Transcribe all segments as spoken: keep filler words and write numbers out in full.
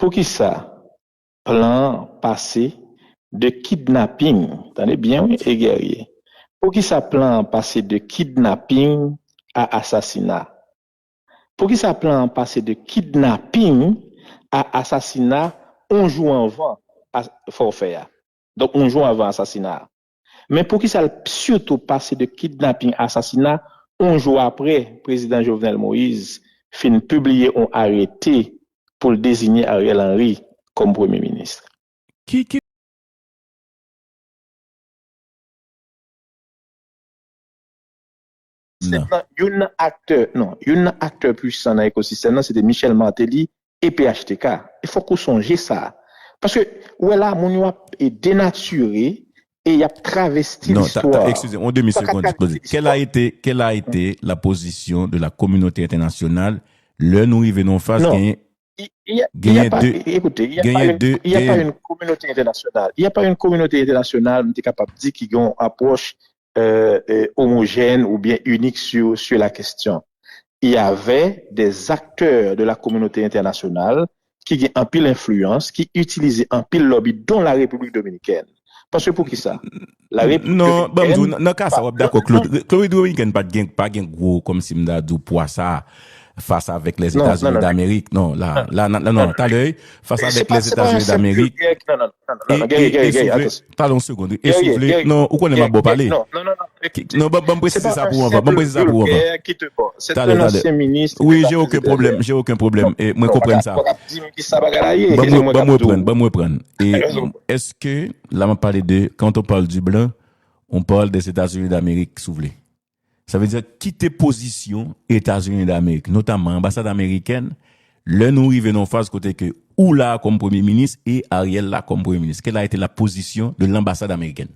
Poukisa plan an pase de kidnaping, tande byen wi, e Guerrier, poukisa plan an pase de kidnaping a asasina? Poukisa plan an pase de kidnaping a asasina yon jou anvan fòfè a? Donk, yon jou anvan asasina a. Men poukisa l sitou pase de kidnaping a asasina yon jou apre Prezidan Jovenel Moïse fin pibliye yon arete pou l deziye Ariel Henry kòm premye minis? Ki ki Se nan youn nan aktè, non, youn nan aktè pwisan nan ekosistèm nan, se te Michel Martelly e P H T K. E fòk ou sonje sa. Paske, ou wè la, moun yo ap e, denatire e y ap travesti Non, ta, ta, listwa. excusez, on demi Fòk ap seconde, travesti excusez. Quelle listwa. a été, quelle a été la position de la communauté internationale lè nou rive nan faz Non. genyen Il il y a, il y genyen a pas, de écoutez, il y a pas genyen une, de il y a pas genyen une communauté internationale. Il y a pas une communauté internationale, m te kapab di, ki gen yon apwòch euh, euh, homogène ou bien unique sur, sur la question. Il y avait des acteurs de la communauté internationale ki gen anpil enfliyans, ki itilize anpil lobby, dont la République dominicaine. Paske poukisa? La République Non, ban m di w, dominicaine nan ka sa w ap dakò, Claude. Claude Dominicaine pa t gen, pa gen gwo, kòm si m ta di w, pwa sa fas avèk Lèzetazini d'Amerik. Non, la, la, non, non, talè, fas avèk Lèzetazini d'Amerik. Non, non, non, non, Guerrier, Guerrier, Guerrier, atann. Talè yon segonn, wi. E si w vle, non, ou konnen m ap ba w pale. Non, non, non, non. Non, ban m poze sa pou w anvan, ban m poze sa pou w anvan. Talè, talè. Wi, j'ai aucun problème, j'ai aucun problème. E mwen konprann sa. Ban m reprann, ban m reprann. E èske, la m ap pale de, quand on parle du blanc, on parle des États-Unis d'Amérique, si w vle. Sa vle di, ki te pozisyon Etazini d'Amerik, notamman anbasad amerikèn, lè nou rive nan yon faz kote ke ou la kòm premye minis e Ariel la kòm premye minis? Quelle a été la position de l'ambassade américaine?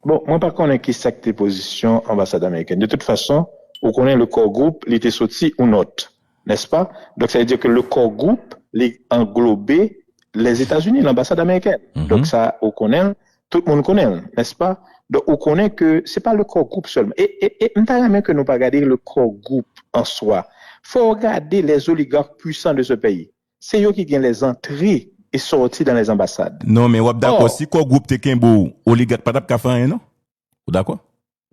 Bon, mwen pa konnen ki sa k te pozisyon anbasad amerikèn. De tout fason, ou konnen le core group, li te soti ou nòt, n'est-ce pas? Donk, sa vle di ke le core group, li anglobe Lèzetazini, lanbasad amerikèn. Donk, sa, ou konnen l, tout moun konnen l, n'est-ce pas? Donk, ou konnen ke se pa le core group sèlman. E, e, e m ta renmen ke nou pa gade le core group en soi. Fò w gade les oligarques puissants de ce pays. Se yo ki gen les entrées et sorties dans les ambassades. Non, men w ap dakò, si core group te kenbe w, oligak pa t ap ka fè anyen, non? Ou dakò?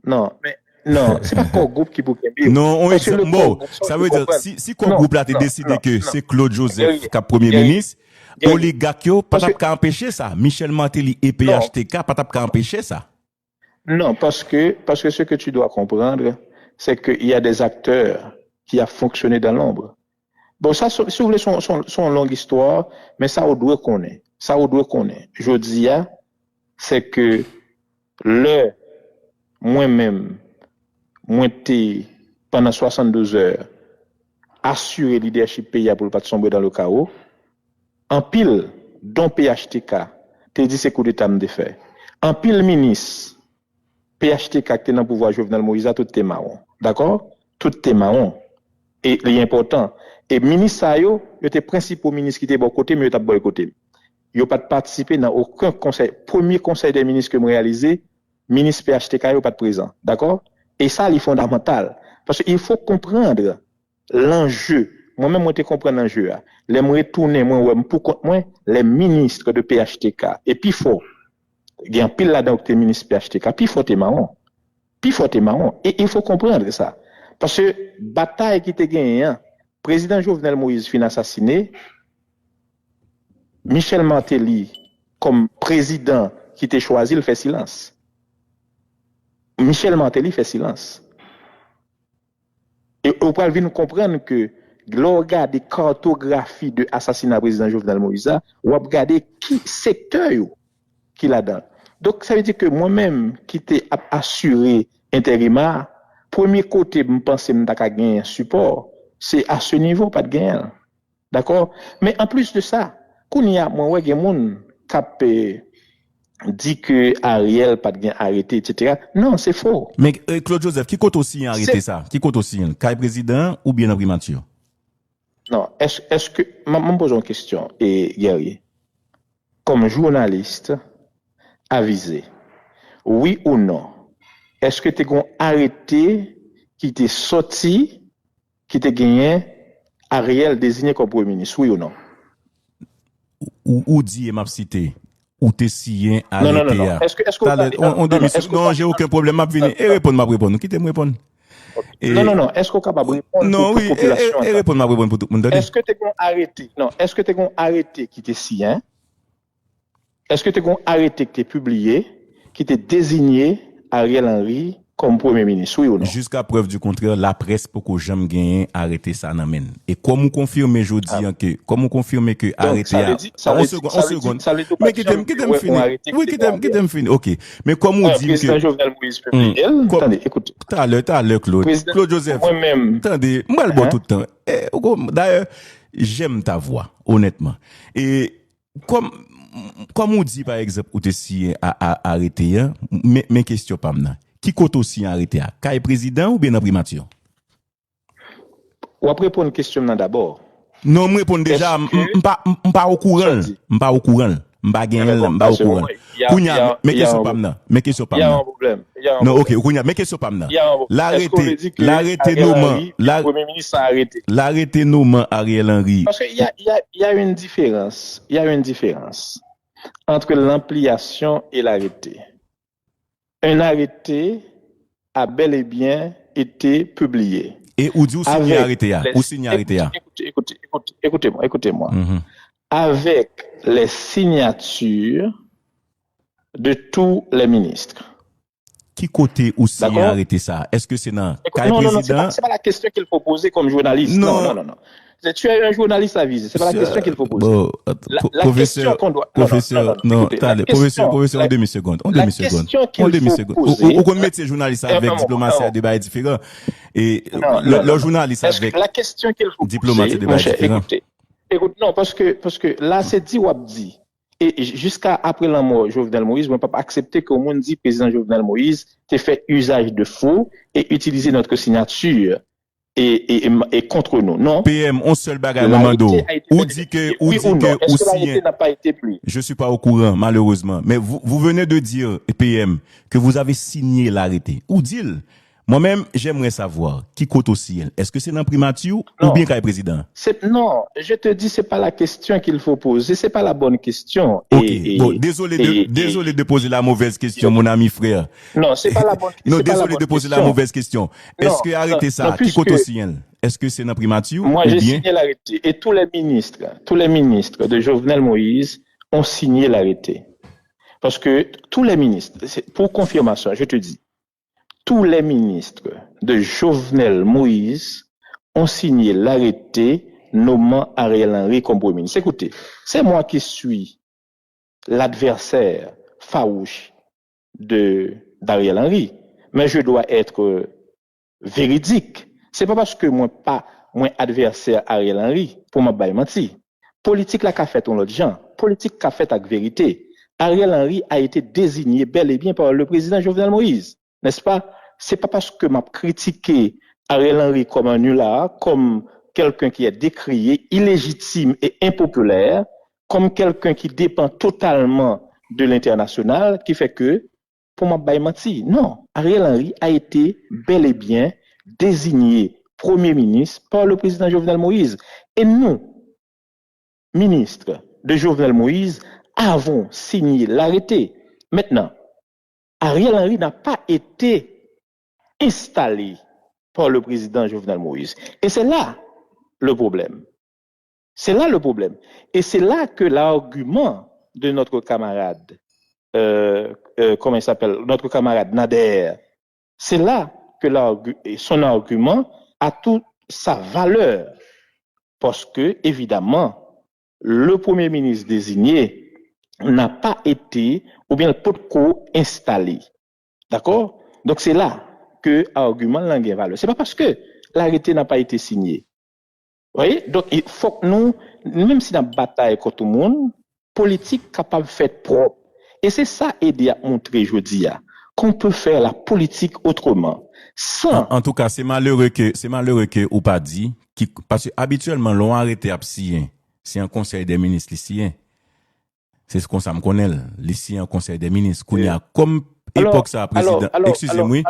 Non, men, non, se pa core group ki pou kenbe w. Non, on egzanp, bon, sa vle di, si, si core group la te deside ke se Claude Joseph k ap premye minis, oligak yo pa t ap ka anpeche sa. Michel Martelly e P H T K pa t ap ka anpeche sa. Non, parce que, parce que ce que tu dois comprendre, c'est qu'il y a des acteurs qui a fonctionné dans l'ombre. Bon, sa, si, si w vle, se yon, se yon, se yon long istwa, men sa ou dwe konnen. Sa ou dwe konnen. Jodi a, se ke lè mwen menm, mwen te, pandan swasanndouz è, asire lidèchip peyi a pou l pa t sonbre dans le chaos, anpil, dont P H T K, te di se koudeta m te fè. Anpil minis, P H T K ki te nan pouvwa Jovenel Moïse la, tout te mawon. Dakò? Tout te mawon. E li enpòtan. E minis sa yo, yo te prensipal minis ki te bò kote m, yo t ap bòykote m. Yo pa t patisipe nan okenn konsèy. Premye konsèy dè minis ke m reyalize, minis P H T K yo pa t prezan. Dakò? E sa, li fondamantal. Paske il faut comprendre l'enjeu. Mwen menm, mwen te konprann anje a. Lè m retounen, mwen wè m pou kont mwen, les ministres de P H T K, e pi fò, gen anpil ladan yo ki te minis P H T K, pi fò te mawon. Pi fò te mawon. E il faut comprendre sa. Paske batay ki te genyen an, prezidan Jovenel Moïse fin asasine, Michel Martelly, kòm prezidan ki te chwazi l, fè silans. Michel Martelly fè silans. E ou pral vin konprann ke lè w gade kartografi de asasina prezidan Jovenel Moïse la, w ap gade ki sektè yo ki ladan l. Donk, sa vle di ke mwen menm ki te ap asire enterim a, premye kote m panse m ta ka genyen sipò, se a se nivo, pa t genyen l. Dakò? Men anplis de sa, kounye a, mwen wè gen moun k ap, eh, di ke Ariel pa t gen arete, etsetera. Non, se fo. Men, eh, Claude Joseph, ki kote w siyen arete sa? Ki kote w siyen l? Kay prezidan an oubyen nan primati? Non, èske, èske, m, m poze yon kesyon, eh, Guerrier. Kòm jounalis avize, wi ou non, èske te gen yon arete ki te sòti, ki te genyen Ariel deziye kòm premye minis, wi ou non? ou, ou di, e m ap site, ou te siyen arete a. Talè, on, on demisyon. Non, j'ai aucun problème, m ap vini. E reponn, m ap reponn. Kite m reponn. E, non, non, non. Èske w kapab reponn pou tout popilasyon an? Non, wi, e, e, e reponn, m ap reponn pou tout moun, tande. Èske te gen yon arete? Non, èske te gen yon arete ki te siyen? Èske te gen yon arete ki te pibliye, ki te deziye Ariel Henry kòm premye minis, wi ou non? Jiska prèv di kontrè, laprès poko janm genyen arete sa nan men l. E kòm ou konfime jodi an ke, kòm ou konfime ke arete a, on segonn, on segonn. Men kite m, kite m fini. Wi, kite m, kite m fini. Ok. Men kòm ou di m ke, prezidan Jovenel Moïse pibliye l. Tande, ekoute. Talè, talè, Claude. Claude Joseph, tande, m pral ba w tout tan. E, ou kon, dayè, j'aime ta voix, honnêtement. E, kòm, kòm ou di, pa egzanp, ou te siyen a, a, arete a, men, men kesyon pa m nan. Ki kote ou siyen arete a? Kay prezidan oubyen nan primati? W ap reponn kesyon m nan dabò. Non, m reponn deja, m, m, m pa, m, m pa okouran l. M pa okouran l. M pa genyen l, m pa okouran l. Kounye a, men kesyon pa m nan. Men kesyon pa m nan. Non, ok, kounye a, men kesyon pa m nan. Larete, larete nonman, la, larete nonman Ariel Henry. Parce qu'il y a, il y a, il y a une différence. Il y a une différence entre l'ampliation et l'arrêté. Un arrêté a bel et bien été publié. E ou di ou siyen arete a, ou siyen arete a. Écoutez, écoutez, écoutez, écoutez-moi, écoutez-moi. Avec les signatures de tous les ministres. Ki kote ou siyen arete sa? Èske se nan kay prezidan? Non, non, non, c'est pas, c'est pas la question qu'il faut poser comme journaliste. Non, non, non, non. Tu es un journaliste avisé. C'est pas la question qu'il faut poser. Bon, la, la question qu'on doit, non, non, non, non, non, écoutez, la question, pwofesè, pwofesè, on demi seconde, on demi seconde, on demi seconde. Ou, ou konn metye jounalis avèk diplomasi a de bagay diferan. E lè, lè jounalis avèk diplomasi de bagay diferan. Écoute, non, parce que, parce que là, c'est di w ap di. E j-, jiska apre lanmò Jovenel Moïse, mwen p ap aksepte ke yon moun di prezidan Jovenel Moïse te fè usage de faux et utilisé notre signature et, et, et, et contre nous. Non. P M, on sèl bagay mwen mande w. Ou di ke, ou di ke ou siyen. Je suis pas au courant, malheureusement. Mais vous, vous venez de dire, P M, que vous avez signé l'arrêté. Ou di l, Mwen menm, j'aimerais savoir ki kote w siyen l. Èske se nan primati oubyen kay prezidan? C'est, non, je te dis, c'est pas la question qu'il faut poser, c'est pas la bonne question. Ok, bon, désolé de, désolé de poser la mauvaise question, mon ami frère. Non, c'est pas la bonne, non, c'est pas la bonne question. Désolé de poser la mauvaise question. Èske arete sa, ki kote w siyen l? Èske se nan primati oubyen? Moi, j'ai signé l'arrêté et tous les ministres, tous les ministres de Jovenel Moïse ont signé l'arrêté. Parce que tous les ministres, c'est pour confirmation, je te dis, tous les ministres de Jovenel Moïse ont signé l'arrêté nommant Ariel Henry comme Premier ministre. Écoutez, c'est moi qui suis l'adversaire farouche de, d'Ariel Henry, mais je dois être véridique. Se pa paske mwen pa, mwen advèsè Ariel Henry pou m ap bay manti. Politik la ka fèt yon lòt jan. Politik ka fèt ak verite. Ariel Henry a été désigné bel et bien par le président Jovenel Moïse, n'est-ce pas? Se pa paske m ap kritike Ariel Henry comme un nulard, comme quelqu'un qui est décrié, illégitime et impopulaire, comme quelqu'un qui dépend totalement de l'international, ki fè ke pou m ap bay manti. Non, Ariel Henry a été bel et bien désigné Premier ministre par le président Jovenel Moïse. Et nous, ministres de Jovenel Moïse, avons signé l'arrêté. Maintenant, Ariel Henry n'a pas été installé par le président Jovenel Moïse. Et c'est là le problème. C'est là le problème. Et c'est là que l'argument de notre camarade, euh, euh, comment il s'appelle, notre camarade Nader, c'est là que l'argu-, son argument a toute sa valeur. Parce que, évidemment, le Premier ministre désigné n'a pas été, oubyen l potko enstale. Dakò? Donk, se la ke agiman l lan gen valè. Se pa paske l'arrêté n'a pas été signé. Voyez? Donk, fòk nou, menm si n ap batay kont yon moun, politik kapab fèt pwòp. E se sa Ede ap montre jodi a, qu'on peut faire la politique autrement, sans... An, antouka, se malere ke, se malere ke ou pa di, ki, paske abityèlman, lè yon arete ap siyen, se an konsèy dè minis li siyen. Se konsa m konnen l. Li siyen an konsèy dè minis. Kounye a, kòm epòk sa a prezidan, eskize m wi,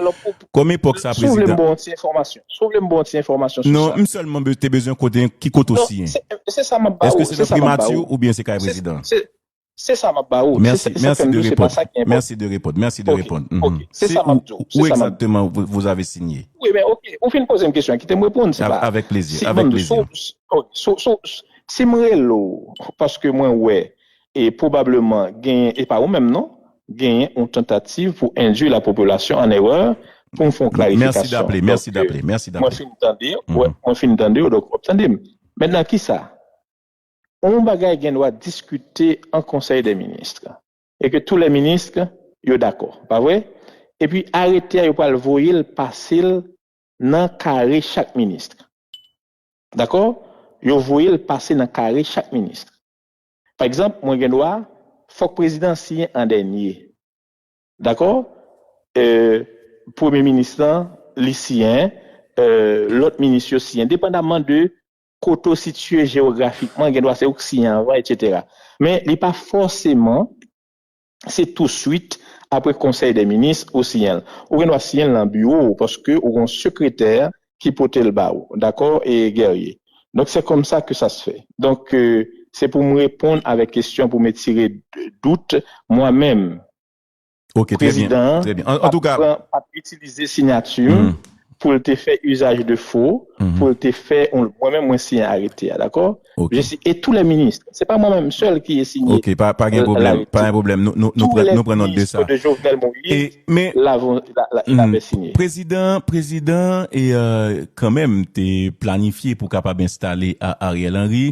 kòm epòk sa a prezidan. Si w vle m ba w yon ti enfòmasyon, si w vle m ba w yon ti enfòmasyon sou sa. Non, m sèlman te bezwen konnen ki kote w siyen. Se sa m ap ba ou, se sa m ap ba ou. Oubyen se kay prezidan? Se sa m ap ba ou. Mèsi de reponn. Mèsi de reponn. Mèsi de reponn. Ok, se sa m ap di w. Où exactement vous avez signé? Wi, men ok, ou fin poze m kesyon an, kite m reponn. Se pa... Avèk plezi, avèk plezi. Si m rele w, paske mwen wè, e pwobableman genyen, e pa ou menm non, genyen yon tantativ pou endwi la popilasyon an erè, pou m fè yon klarifikasyon. Mèsi daple, mèsi daple, mèsi daple. Mwen fin tande w, mwen fin tande w, donk w ap tande m. Mentnan, kisa? Yon bagay gen dwa diskite an Conseil des ministres, e ke tous les ministres yo dakò, pa vre? Epi arete a, yo pral voye l pase l nan kare chak minis. Dakò? Yo voye l pase nan kare chak minis. Pa egzanp, mwen gen dwa, fòk prezidan siyen an dènye. Dakò? E, premye minis lan, li siyen, e, lòt minis yo siyen, depandaman de kote w sitiye jewografikman, gen dwa se ou k siyen anvan, etsetera. Men li pa fòseman se touswit apre Conseil des ministres ou siyen l. Ou gen dwa siyen l nan biwo w, paske ou gen yon sekretè ki pote l ba ou. Dakò, e Guerrier? Donc, c'est comme ça que ça se fait. Donc, euh, c'est pour me répondre avec question, pour me tirer de doute, moi-même, prezidan an pa t pran, pa t itilize siyati m pou l te fè usage de faux, pou l te fè, mwen menm, mwen siyen arete a, dakò? E tous les ministres, se pa mwen menm sèl ki e siyen. Ok, pa, pa gen pwoblèm, pa gen pwoblèm. Nou, nou, nou pran, nou pran nòt de sa. Tous les ministres de Jovenel Moïse, e, men, la, la, la, la, la siyen. Prezidan, prezidan, e, euh, kanmenm, te planifye pou kapab enstale a Ariel Henry.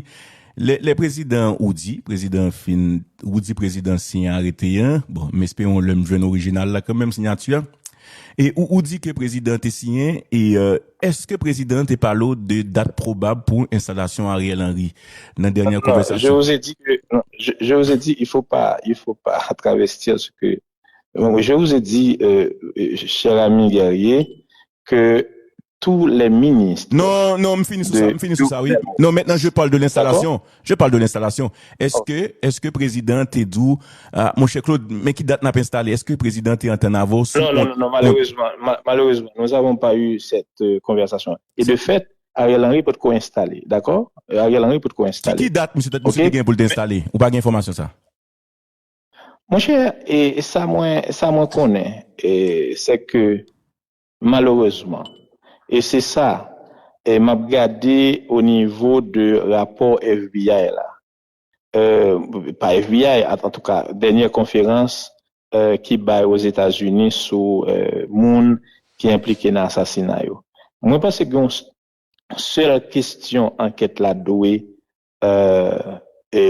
Lè, lè prezidan, ou di, prezidan fin, ou di prezidan siyen arete an. Bon, m espere yon lè m jwenn orijinal la kanmenm, siyati a. E ou, ou di ke prezidan te siyen, e, euh, èske prezidan te pale w de dat pwobab pou enstalasyon Ariel Henry nan dènyè konvèsasyon? Je vous ai dit que, non, je, je vous ai dit, il faut pas, il faut pas travestir ce que, je vous ai dit, euh, euh, cher ami Guerrier, que tous les ministres... Non, non, m fini sou sa, m fini sou sa, wi. Non, maintenant, je parle de l'installation. Je parle de l'installation. Èske, èske prezidan te di w, ah, monchè Claude, men ki dat n ap enstale? Èske prezidan te antann avè w sou... Non, non, non, non, malheureusement, ma-, malheureusement, nous avons pas eu cette, euh, conversation. Et de fait, Ariel Henry potko enstale, dakò? Ariel Henry potko enstale. Ki, ki dat misye te, misye te gen pou l te enstale? Ou pa gen enfòmasyon sa? Monchè, e, e sa mwen, sa mwen konnen, e, se ke malerezman, e se sa, e m ap gade o nivo de rapò F B I la, e, pa F B I, an, antouka, dènyè konferans, e, ki bay Ozetazini sou, e, moun ki enplike nan asasina yo. Mwen panse gen yon sèl kesyon ankèt la dwe, e, e,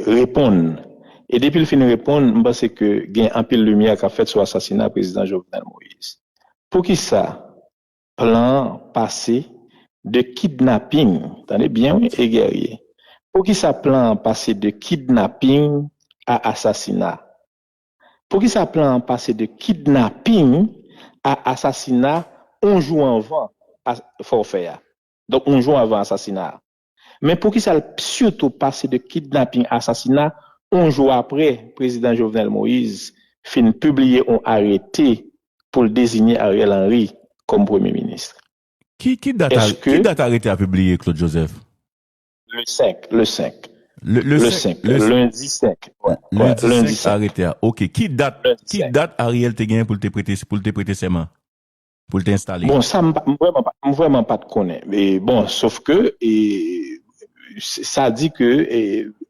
reponn. E depi l fin reponn, m panse ke gen anpil limyè k ap fèt sou asasina prezidan Jovenel Moïse. Poukisa plan an pase de kidnaping, tande byen wi, e Guerrier, poukisa plan an pase de kidnaping a asasina? Poukisa plan an pase de kidnaping a asasina yon jou anvan a, fòfè a? Donk, yon jou anvan asasina a. Men poukisa l sitou pase de kidnaping a asasina yon jou apre prezidan Jovenel Moïse fin pibliye yon arete pou l deziye Ariel Henry kòm premye minis? Ki, ki dat a, ki dat arete a pibliye, Claude Joseph? Le senk, le senk. Le, le senk, lendi senk. Lendi senk, arete a. Ok, ki dat, ki dat Ariel te genyen pou l te prete, pou l te prete sèman? Pou l te enstale? Bon, sa m pa, m vrèman pa, m vrèman pa t konnen. E, bon, sof ke, e, sa di ke, e,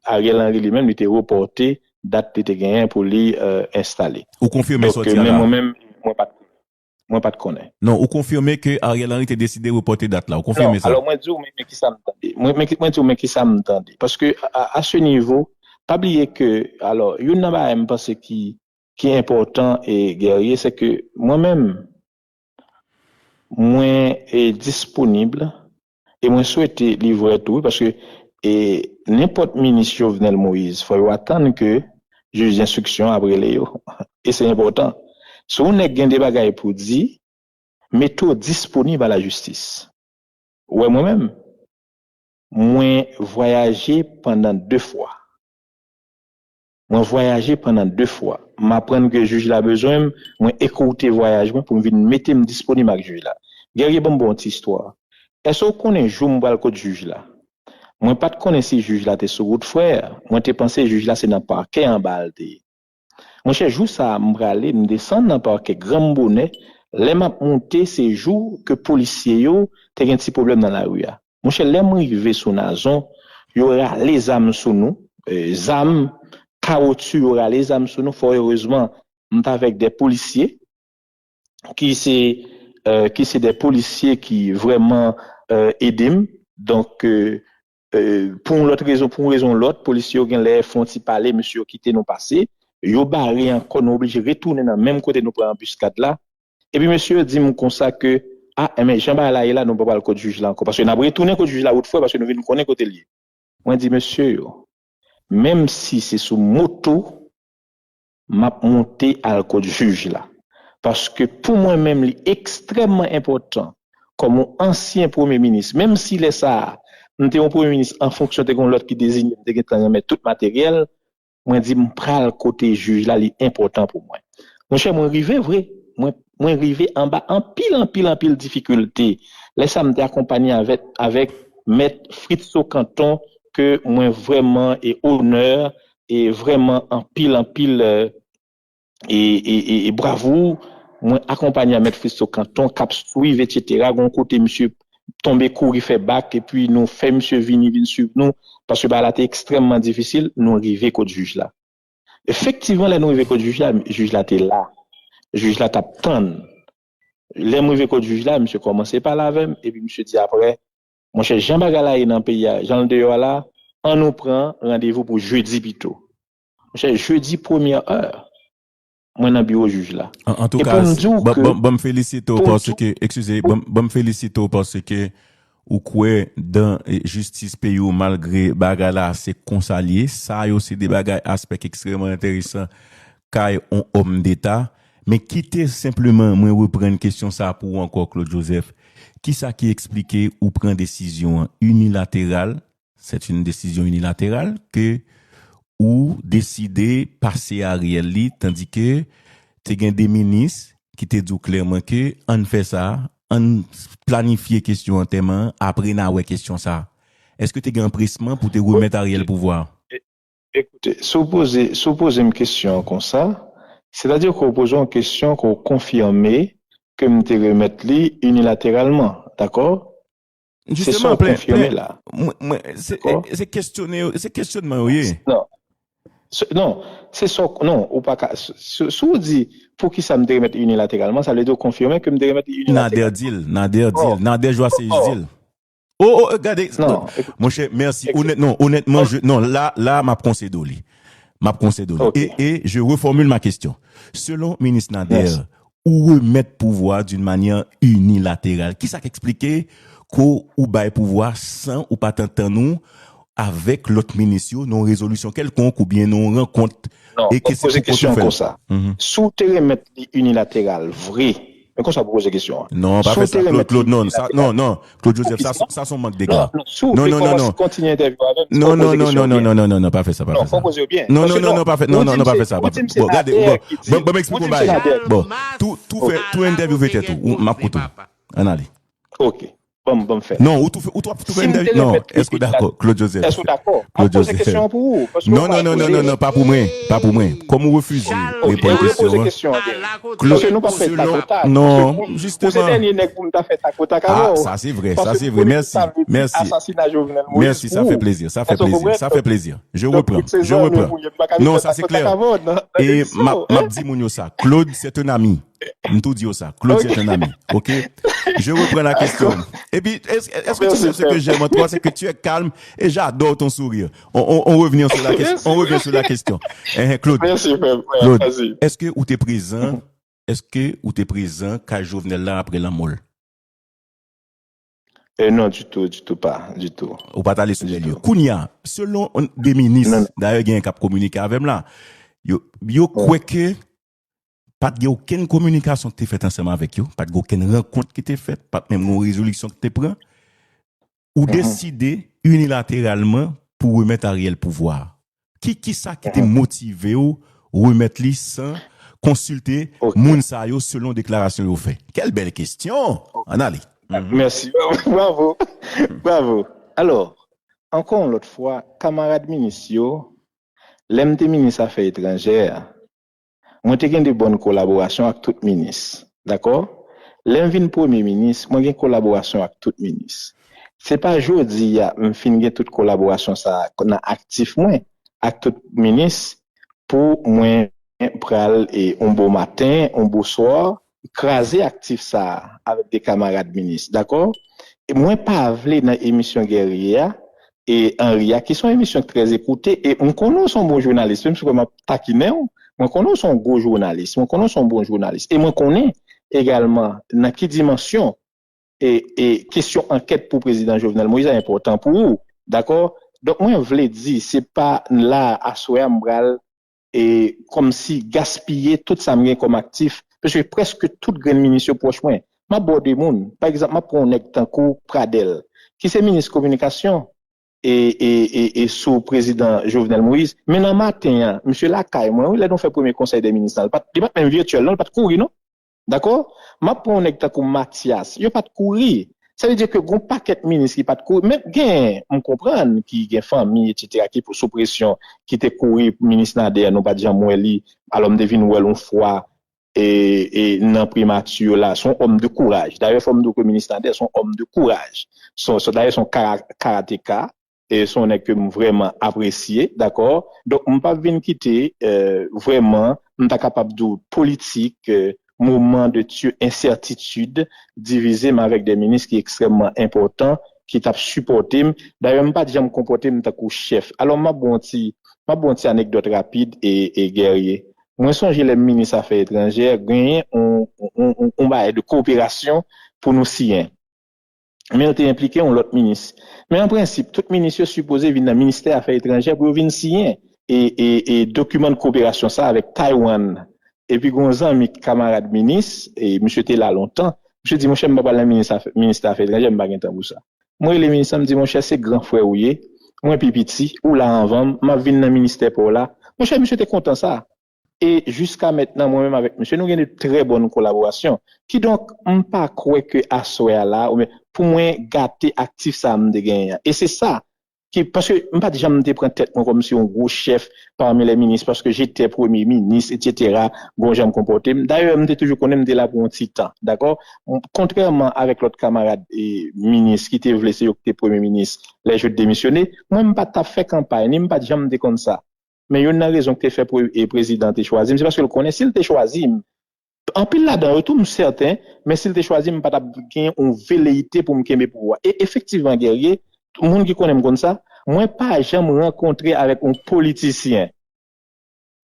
Ariel Henry li menm, li te repòte dat li te genyen pou li, e, enstale. Ou konfime sòti a la? Men mwen menm, mwen pa t, mwen pa t konnen. Non, ou konfime ke Ariel Henry te deside repòte dat la. Ou konfime sa? Alò, mwen di w, men, men ki sa m tande. Mwen, men ki, mwen di w, men ki sa m tande. Paske a, a, a se nivo, pa bliye ke, alò, youn nan bagay m panse ki, ki enpòtan e Guerrier, se ke mwen menm, mwen, e, disponib e mwen swete li vrè tou, wi, paske, e, nenpòt minis Jovenel Moïse, fò yo atann ke jij denstriksyon ap rele yo. E se enpòtan. Si yon nèg gen de bagay pou di, mete w disponib a la jistis. Ou wè mwen menm, mwen vwayaje pandan de fwa. Mwen vwayaje pandan de fwa. M aprann ke jij la bezwen m, mwen ekoute vwayaj mwen pou m vin mete m disponib ak jij la. Guerrier, ban m ba w yon ti istwa. Èske w konnen jou m pral kot jij la? Mwen pa t konnen si jij la te sou wout, frè. Mwen te panse jij la se nan pakè anba a l te ye. Monchè, jou sa a, m prale, m desann nan pakè granm bonè. Lè m ap monte, se jou ke polisye yo te gen ti pwoblèm nan lari a. Monchè, lè m rive sou Nazon, yo rale zam sou nou, e, zam, kawotchou, yo rale zam sou nou. Fò erezman, m t avèk de polisye ki se, e, ki se de polisye ki vrèman, e, ede m. Donk, e, e, pou yon lòt rezon, pou yon rezon ou lòt, polisye yo gen lè fè yon ti pale, mesye yo kite nou pase, yo bare ankò, nou oblije retounen nan menm kote nou pran anbiskad la. Epi mesye yo di m konsa ke, a, enben, jan bagay la ye la, nou pa pral kot jij la ankò. Paske n ap retounen kot jij la wout frè, paske nou vin konnen kote l ye. Mwen di mesye yo, menm si se sou moto, m ap monte al kot jij la. Paske pou mwen menm, li ekstrèmman enpòtan, kòm yon ansyen premye minis, menm si lè sa a, m te yon premye minis an fonksyon, te gen yon lòt ki deziye m, te gentan renmèt tout materyèl, mwen di m pral kote jij la, li enpòtan pou mwen. Monchè, mwen rive vre. Mwen, mwen rive anba anpil, anpil, anpil difikilte. Lè sa a, m te akonpanye avèk, avèk mèt Fritzo Canton, ke mwen vrèman e onè e vrèman anpil, anpil, e, e, e, e, e bravo. Mwen akonpanye a mèt Fritzo Canton k ap swiv, etsetera. Gon kote misye tonbe kouri fè bak, epi nou fè misye vini, vin swiv nou, paske bagay la te ekstrèmman difisil, nou rive kot jij la. Efektivman, lè nou rive kot jij la, jij la te la. Jij la t ap tann. Lè m rive kot jij la, misye kòmanse pale avè m, epi misye di apre, monchè, jan bagay la ye nan peyi a, jan l deyò a la, an nou pran randevou pou jedi pito. Monchè, jedi premyè è, mwen nan biwo jij la. An, antouka, ban m felisite w paske, eskize, ban m felisite w paske ou kwè dan, e, jistis peyi w malgre bagay la se konsa l ye. Sa yo se de bagay, aspè ki ekstrèmman enteresan kay on òm deta. Men kite senpleman mwen reprann kesyon sa a pou ou ankò, Claude Joseph. Kisa ki eksplike ou pran desizyon an inilateral, c'est une décision unilatérale, ke ou deside pase Ariel li, tandike te gen de minis ki te di w klèman ke ann fè sa, ann planifye kesyon antèman an, apre n a wè kesyon sa a. Èske te gen anpresman pou te remèt Ariel pouvwa a? E, ekoute, si w poze, si w poze m kesyon an konsa, sètadi ke w poze yon kesyon ke w konfime ke m te remèt li inilateralman, dakò? Jisteman, plen, plen. Mwen, mwen, se, se kestyone yo, se kestyonman yo ye. Non. Se, non, se sa w, non, ou pa ka, si, si w di, poukisa m te remèt inilateralman, sa vle di w konfime ke m te remèt inilateralman. Nader di l, Nader di l, Nader Joasséus di l. Oh, oh, gade, non, monchè, mèsi. Onèt, non, onètman, je, non, la, la, m ap konsede w li. M ap konsede w li. E, e, je reformule ma question. Selon minis Nader, ou remèt pouvwa d'une manière unilatérale. Kisa k eksplike ke ou bay pouvwa san ou pa t antann ou avèk lòt minis yo nan yon rezolisyon kèlkonk oubyen nan yon rankont? Non, e ke se pou kont ou fè l. Si w te remèt li inilateral vre, men konsa pou poze kesyon an. Non, pa fè sa, Claude, Claude, non, sa, non, non, Claude Joseph, sa, sa se yon mank dega. Non, non, non, non, non, non, pa fè sa, pa fè sa. Non, non, non, non, pa fè, non, non, non, pa fè sa. Bon, gade, bon, bon, bon, m eksplike w bagay. Bon, tou, tou fè, tou entèvyouve tèt ou, m ap koute w. Ann ale. Ok. Ban m, ban m fè. Non, ou tou fè, ou tou ap tou fè entèvyou. Non, èske w dakò, Claude Joseph? Èske w dakò? Claude Joseph. Non, non, non, non, non, non, pa pou mwen, pa pou mwen. Kòm ou refize reponn kesyon an. Claude, selon, non, jisteman. Ou se dènye nèg pou m ta fè takotak avè w. Ah, sa se vre, sa se vre. Mèsi, mèsi. Mèsi, sa fè plezi, sa fè plezi, sa fè plezi. Je reprends, je reprends. Non, sa se klè. E m ap, m ap di moun yo sa. Claude, c'est un ami. M tou di yo sa. Claude, c'est un ami. Ok? Je reprends la question. Et puis, est-ce, est-ce que tu sais ce que j'aime en toi, c'est que tu es calme et j'adore ton sourire. On, on, on revient sur la question. On revient sur la question. Eh, eh, Claude. Claude, èske ou te prezan, èske ou te prezan kay Jovenel la apre lanmò l? Eh, non, ditou, ditou pa, ditou. Ou pa t ale sou lè l yo. Kounye a, selon de minis, dayè gen k ap kominike avè m la, yo, yo kwè ke pa t gen okenn kominikasyon ki te fèt ansanm avèk yo, pa t gen okenn rankont ki te fèt, pa t menm gen yon rezolisyon ki te pran. Ou deside inilateralman pou remèt Ariel pouvwa a. Ki, ki sa ki te motive w remèt li san konsilte moun sa yo selon deklarasyon yo fè? Quelle belle question! Ann ale. Mèsi. Bravo. Bravo. Alò, ankò yon lòt fwa, kamarad minis yo, lè m te minis afè etranjè a, mwen te gen de bòn kolaborasyon ak tout minis. Dakò? Lè m vin premye minis, mwen gen kolaborasyon ak tout minis. Se pa jodi a m fin gen tout kolaborasyon sa a nan aktif mwen ak tout minis pou mwen pral e on bon maten, on bon swa, kraze aktif sa a avèk de kamarad minis, dakò? E mwen pa vle nan emisyon Guerrier a e Henry a, ki se yon emisyon ki trè ekoute, e m konnen w se yon bon jounalis, menm si w wè m ap takinen w, mwen konnen w se yon gwo jounalis, mwen konnen w se yon bon jounalis, e mwen konnen egalman nan ki dimansyon e, e kesyon ankèt pou prezidan Jovenel Moïse a enpòtan pou ou, dakò? Donk mwen vle di, se pa la aswè a m pral e kòmsi gaspiye tout sa m gen kòm aktif, paske prèske tout grenn minis yo pwòch mwen. M ap ba w de moun, pa egzanp, m ap pran yon nèg tankou Pradel, ki se minis kominikasyon e, e, e, e sou prezidan Jovenel Moïse. Men nan maten an, misye lakay mwen, wi, lè nou fè premye konsèy dè minis lan, li pa t, li pa t menm vityèl, non, li pa t kouri, non. Dakò? M ap pran yon nèg tankou Mathias. Yo pa t kouri. Sa vle di ke gon pakèt minis ki pa t kouri. Men gen, m konprann ki gen fanmi, etsetera, ki sou presyon, ki te kouri pou minis Nader, nou pa t janm wè li. Alò, m te vin wè l yon fwa e, e nan primati yo la. Se yon òm de kouraj. Dayè, fò m di w ke minis Nader se yon òm de kouraj. Se, se, dayè, se yon kara, karateka. E se yon nèg ke m vrèman apresye, dakò? Donk, m p ap vin kite, e, vrèman, m ta kapab di w politik, e, moman de ti ensètitid divize m avèk de minis ki ekstrèmman enpòtan, ki t ap sipòte m. Dayè, m pa t janm konpòte m tankou chèf. Alò, m ap ba w yon ti, m ap ba w yon ti anekdòt rapid e, e Guerrier. Mwen sonje lè m minis afè etranjè, genyen yon, yon, yon, yon bagay de koperasyon pou nou siyen. Men l te enplike yon lòt minis. Men an prensip, tout minis yo sipoze vin nan ministè afè etranjè pou yo vin siyen e, e, e dokiman de koperasyon sa avèk Taiwan. Epi gen yon zanmi kamarad minis, e misye te la lontan, misye di, monchè, m pa pral nan minis afè, ministè afè etranjè, m pa gen tan pou sa. Mwen rele minis lan, m di, monchè, se gran frè ou ye, mwen pi piti, ou la anvan m, m ap vin nan ministè pa w la. Monchè, misye te kontan sa. E jiska mentnan, mwen menm avèk misye, nou gen de trè bòn kolaborasyon. Kidonk, m pa kwè ke aswè a la, oubyen pou mwen gate aktif sa a m te genyen an. E se sa ki, paske m pa t janm te pran tèt mwen kòmsi yon gwo chèf pami lè minis, paske j'étais premye minis, etsetera, gon jan m konpòte m. Dayè, m te toujou konnen m te la pou yon ti tan, dakò? Kontrèman avèk lòt kamarad e minis ki te vle se yo ki te premye minis lè je demisyone, mwen m pa t ap fè kanpay, ni m pa t janm te konn sa. Men youn nan rezon ki te fè pre, e prezidan te chwazi m, se paske l konnen si l te chwazi m, anpil ladan yo tou, m sèten, men si l te chwazi m, m pa t ap gen yon veleyite pou m kenbe pouvwa. E efektivman, Guerrier, moun ki konnen m konn sa, mwen pa janm rankontre avèk yon politisyen,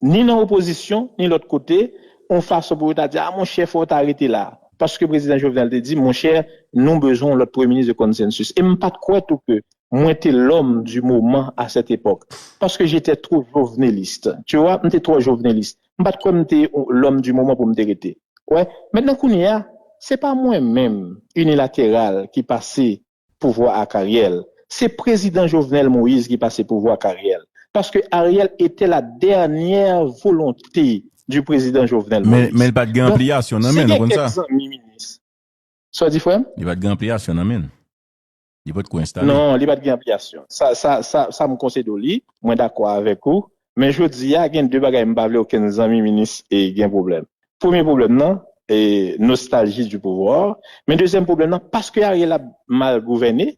ni nan opozisyon, ni lòt kote, yon fason pou yo ta di, a, monchè, fò w ta rete la. Paske prezidan Jovenel te di, monchè, nou bezwen yon lòt premye minis de konsansis. E m pa t kwè tou ke mwen te l'homme du moment à cette époque. Parce que j'étais trop joveneliste. Tu vois, m te twò jovenelist. M pa t kwè m te l'homme du moment pou m te rete. Wè, mentnan kounye a, se pa mwen menm, inilateral, ki pase pouvwa ak Ariel. Se prezidan Jovenel Moïse ki pase pouvwa ak Ariel. Paske Ariel était la dernière volonté du président Jovenel Moïse. Men, men li pa t gen anpliyasyon nan men l, ou konn sa? Sa w di, frè m? Li pa t gen anpliyasyon nan men l. Li potko enstale. Non, li pa t gen anpliyasyon. Sa, sa, sa, sa m konsede w li, mwen dakò avèk ou. Men jodi a, gen de bagay m pa vle okenn zanmi minis e gen pwoblèm. Premye pwoblèm nan, e nostalji du pouvoir. Men dezyèm pwoblèm nan, paske Ariel ap mal gouvène,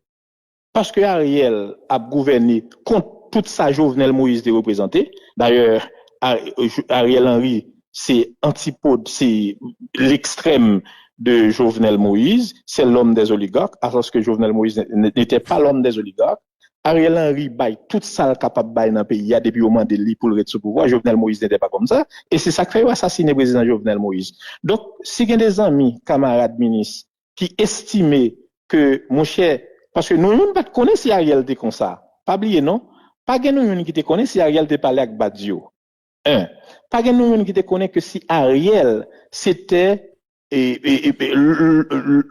paske Ariel ap gouvène kont tout sa Jovenel Moïse te reprezante. Dayè, Ariel Henry se antipod, se l'extrême de Jovenel Moïse, c'est l'homme des oligarques, alors que Jovenel Moïse n'était pas l'homme des oligarques. Ariel Henry bay tout sa l kapab bay nan peyi a depi yo mande li pou l ret sou pouvwa. Jovenel Moïse n'était pas comme ça. E se sa k fè yo asasine prezidan Jovenel Moïse. Donk, si gen de zanmi, kamarad minis, ki estime ke, monchè, paske nou youn pa t konnen si Ariel te konsa. Pa bliye non, pa gen nou youn ki te konnen si Ariel te pale ak Badio. En, pa gen nou youn ki te konnen ke si Ariel se te e, e, e, le, le,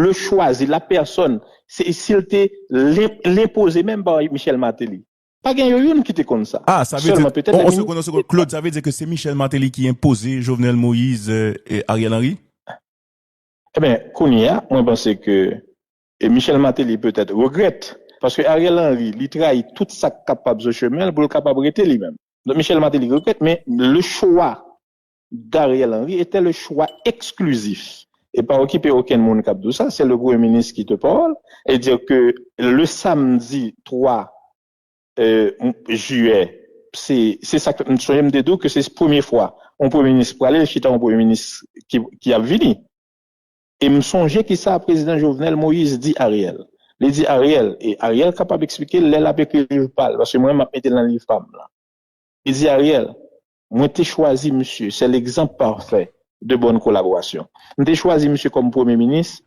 le chwazi, la pèsòn, se, si l te l enpoze menm pa Michel Martelly. Pa gen yo youn ki te konn sa. Ah, sa vle di, on segonn, on segonn. Claude, sa vle di ke se Michel Martelly ki enpoze Jovenel Moïse e Ariel Henry? Ebyen, kounye a, mwen panse ke e Michel Martelly petèt regrèt, paske Ariel Henry, li trayi tout sa k kapab sou chemen l pou l kapab rete li menm. Donk, Michel Martelly regrèt, men le choix d'Ariel Henry était le choix exclusif. E pa okipe okenn moun k ap di w sa, c'est le Premier ministre qui te parle, et dire que le samedi trois euh, juillet, se, se sa ke m sonje m te di w ke se premye fwa yon premye minis prale, l chita yon premye minis ki, ki ap vini. E m sonje ki sa prezidan Jovenel Moïse di Ariel. Li di Ariel, e Ariel kapab eksplike l lè l ap ekri liv pa l, paske mwen m ap mete l nan liv pa m lan. Li di Ariel, mwen te chwazi misye, c'est l'exemple parfait de bonne collaboration. M te chwazi misye kòm premye minis.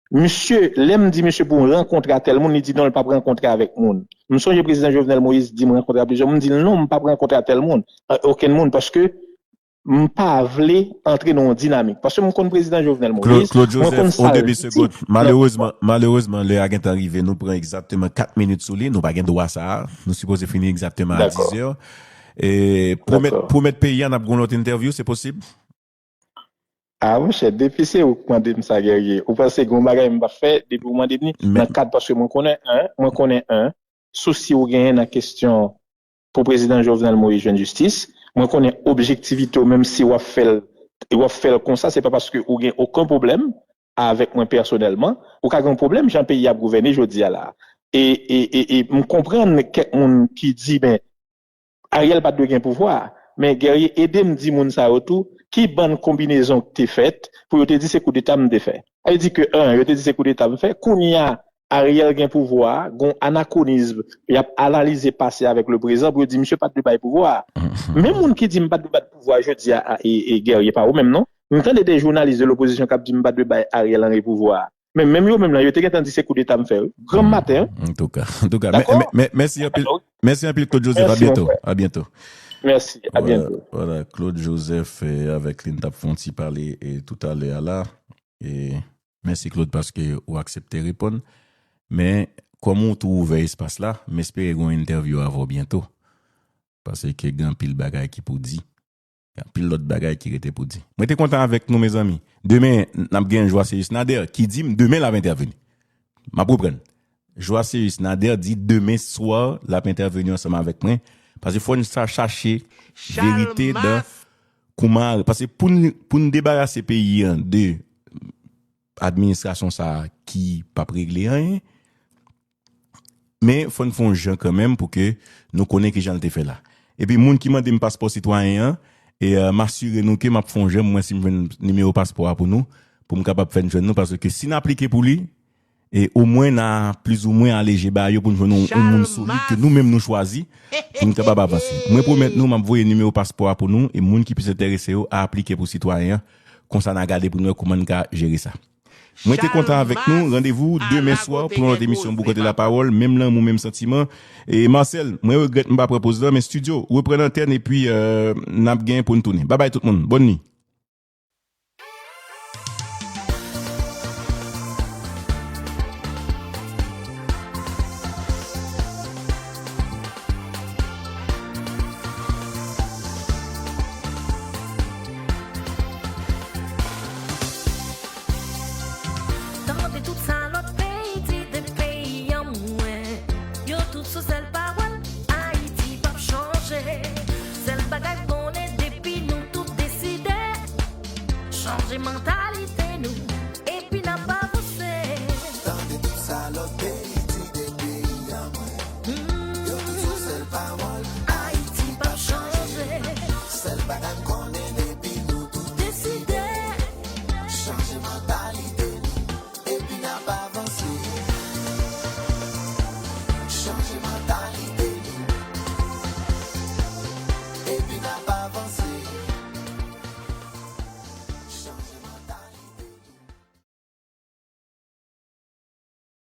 Misye, lè m di misye pou rankontre a tèl moun, li di non, l p ap rankontre avèk moun. M sonje prezidan Jovenel Moïse di m rankontre a plizyè moun, m di l non, m p ap rankontre a tèl moun, a okenn moun, paske m pa vle antre nan yon dinamik. Paske m konn prezidan Jovenel Moïse, mwen konn sa l di. Malerezman, malerezman, lè a gentan rive, nou pran egzakteman kat minit sou li, nou pa gen dwa sa a. Nou sipoze fini egzakteman a dizè. E pwomèt, pwomèt peyi a n ap gen yon lòt entèvyou, se posib? Ah, monchè, depi se ou k mande m sa, Guerrier, ou panse gen yon bagay m p ap fè depi ou mande m li? Nan kad, paske mwen konnen, en, mwen konnen, en, sousi ou genyen nan kesyon pou prezidan Jovenel Moïse jwenn jistis. Mwen konnen objektivite w, menm si w ap fè l, w ap fè l konsa, se pa paske ou gen okenn pwoblèm avèk mwen pèsonèlman. Ou ka gen yon pwoblèm jan peyi a ap gouvène jodi a la. E, e, e, e m konprann kèk moun ki di, ben, Ariel pa t dwe gen pouvwa a. Men Guerrier, ede m di moun sa yo tou, ki bann konbinezon k te fèt pou yo te di se koudeta m te fè. Sa vle di ke, en, yo te di se koudeta m fè. Kounye a, Ariel gen pouvwa a, gon anakronism, y ap analize pase avèk le prezan pou yo di misye pa t dwe bay pouvwa a. Men moun ki di m pa t dwe bay pouvwa a jodi a, a, e, e Guerrier, pa ou menm non. M tande de jounalis de lopozisyon k ap di m pa t dwe bay Ariel Henry pouvwa a. Men menm yo menm lan, yo te gentan di se koudeta m fè, wi. Granm maten, wi. Antouka, antouka. Mèsi anpil, mèsi anpil Claude Joseph. A byento. A byento. Mèsi, a byento. Voilà, Claude Joseph, eh, avèk li n t ap fè yon ti pale, eh, toutalè a la. E mèsi Claude paske ou aksepte reponn. Men kòm ou tou ouvè espas la, m espere gen yon entèvyou avè w byento. Paske gen anpil bagay ki pou di. Gen anpil lòt bagay ki rete pou di. Mwen te kontan avèk nou, mezanmi. Demen, n ap gen Joiséus Nader ki di m demen l ap entèveni. M ap reprann. Joiséus Nader di demen swa l ap entèveni ansanm avèk mwen. Paske fò n sa chache verite dan kouman, paske pou n, pou n debarase peyi an de administrasyon sa a ki p ap regle anyen, men fò n fè yon jan kanmenm pou ke nou konnen kijan l te fè la. Epi moun ki mande m paspò sitwayen an, e, euh, m asire nou ke m ap fè yon jan, mwen si m jwenn nimewo paspò a pou nou, pou m kapab fè n jwenn nou, paske si n aplike pou li, e omwen n a plizoumwen aleje ba yo pou n jwenn yon, yon moun solid ke nou menm nou chwazi, pou n kapab avanse. Mwen pwomèt nou, m ap voye nimewo paspò a pou nou, e moun ki plis enterese yo a aplike pou sitwayen an, konsa n a gade pou n wè kouman n ka jere sa. Mwen te kontan avèk nou. Randevou demen swa pou yon lòt emisyon Boukante Lapawòl. Menm lanmou, menm santiman. E Marcel, mwen regrèt m pa pran poz lan, men studio, reprann antèn epi, euh, n ap gen pou n tounen. Babay tout moun. Bòn nwi. Tande tout sa lòt peyi di de peyi an mwen. Yo tout sou sèl pawòl, Ayiti p ap chanje. Sèl bagay m konnen depi nou tout deside chanje mantalite.